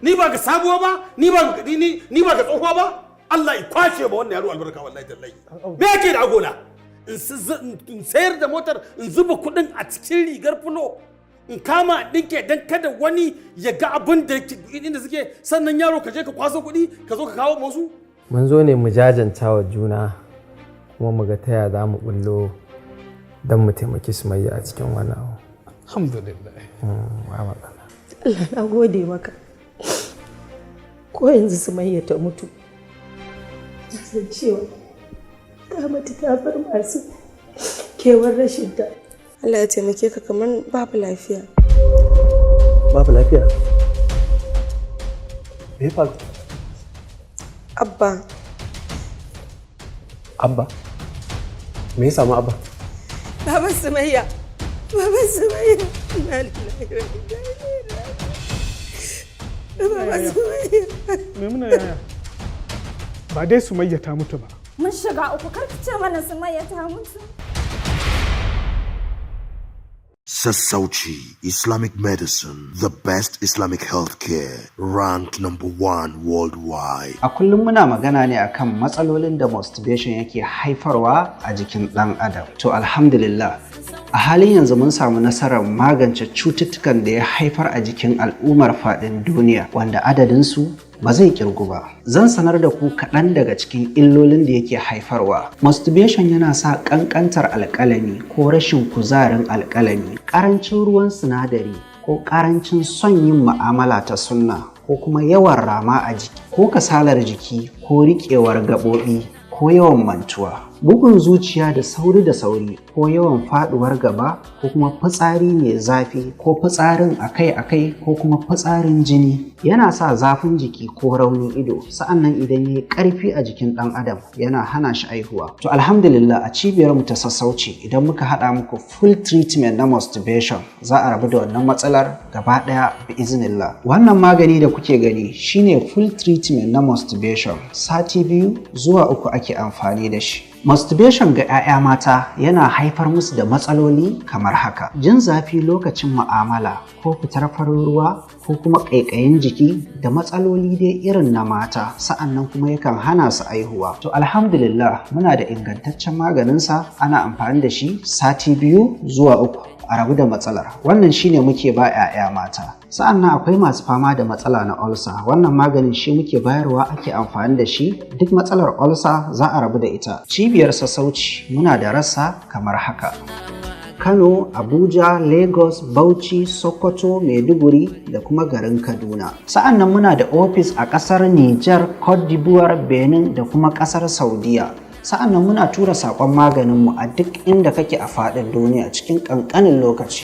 Ni ba ga sabuwa ba, ni ba ga tsohuwa ba. Allah ya kwashe ba wannan yaro albarka, wallahi tallahi. Me yake da agola? In sayar da motar, in zuba kuɗin a cikin rigar fulo, in kama ɗinke don kada wani ya ga abin da inda suke. Sannan yaro, ka je ka kwaso kuɗi, ka zo ka kawo musu. Mun zo ne mu jajanta wa juna, kuma mu ga taya za mu bullo don mu taimaki Sumayya a cikin wannan abu. Alhamdulillah. Ba matsala. Allah na gode maka. Ko yanzu Sumayya ta mutu, na san cewa ta mutu ta bar masu kewar rashinta. Allah ya taimake ka, kamar babu lafiya. Babu lafiya? Me ya faru? Abba. Abba? Me ya samu Abba? Baban Sumayya. Baban Sumayya. Inna lillahi wa inna ilaihi raji'un. Baban Sumayya. Maimuna, yaya? Ba dai Sumayya ta mutu ba? Mun shiga uku, kar ki ce mana Sumayya ta mutu. Sassauci Islamic Medicine, the best Islamic healthcare, ranked number one worldwide. A kullum muna magana ne akan matsalolin da masturbation yake haifarwa a jikin ɗan adam. To alhamdulillah, a halin yanzu mun samu nasarar magance cututtukan da ya haifar a jikin al'ummar faɗin duniya, wanda adadinsu ba zai kirgu ba. Zan sanar da ku kaɗan daga cikin illolin da yake haifarwa. Masturbation yana sa ƙanƙantar alƙalami ko rashin kuzarin alƙalami, ƙarancin ruwan sinadari ko ƙarancin son yin mu'amala ta sunna, ko kuma yawan rama a jiki, ko kasalar jiki, ko riƙewar gaɓoɓi, ko yawan mantuwa. Bugun zuciya da sauri da sauri, ko yawan faɗuwar gaba, ko kuma fitsari mai zafi, ko fitsarin akai-akai, ko kuma fitsarin jini. Yana sa zafin jiki ko raunin ido. Sa'annan idan ya yi ƙarfi a jikin ɗan adam, yana hana shi aihuwa. To alhamdulillah, a cibiyar mu ta Sassauci, idan muka haɗa muku full treatment na masturbation, za a rabu da wannan matsalar gaba ɗaya bi iznillah. Wannan magani da kuke gani shine full treatment na masturbation. Sati 2 zuwa 3 ake amfani da shi. Masturbation ga 'ya'ya mata yana haifar musu da matsaloli kamar haka: jin zafi lokacin mu'amala, ko fitar farin ruwa, ko kuma ƙaiƙayin jiki, da matsaloli dai irin na mata. Sa'annan kuma yakan hana su aihuwa. To alhamdulillah, muna da ingantaccen maganinsa. Ana amfani da shi sati 2 zuwa 3, a rabu da matsalar. Wannan shine muke ba 'ya'ya mata. Sa'annan akwai masu fama da matsala na ulcer. Wannan maganin shi muke bayarwa, ake amfani da shi. Duk matsalar ulcer za a rabu da ita. Cibiyar Sassauci muna da rassa kamar haka: Kano, Abuja, Lagos, Bauchi, Sokoto, Maiduguri da kuma garin Kaduna. Sa'an nan muna da ofis a ƙasar Nijar, Cote d'Ivoire, Benin da kuma ƙasar Saudiya. Sa'an nan muna tura saƙon maganinmu a duk inda kake a faɗin duniya cikin ƙanƙanin lokaci.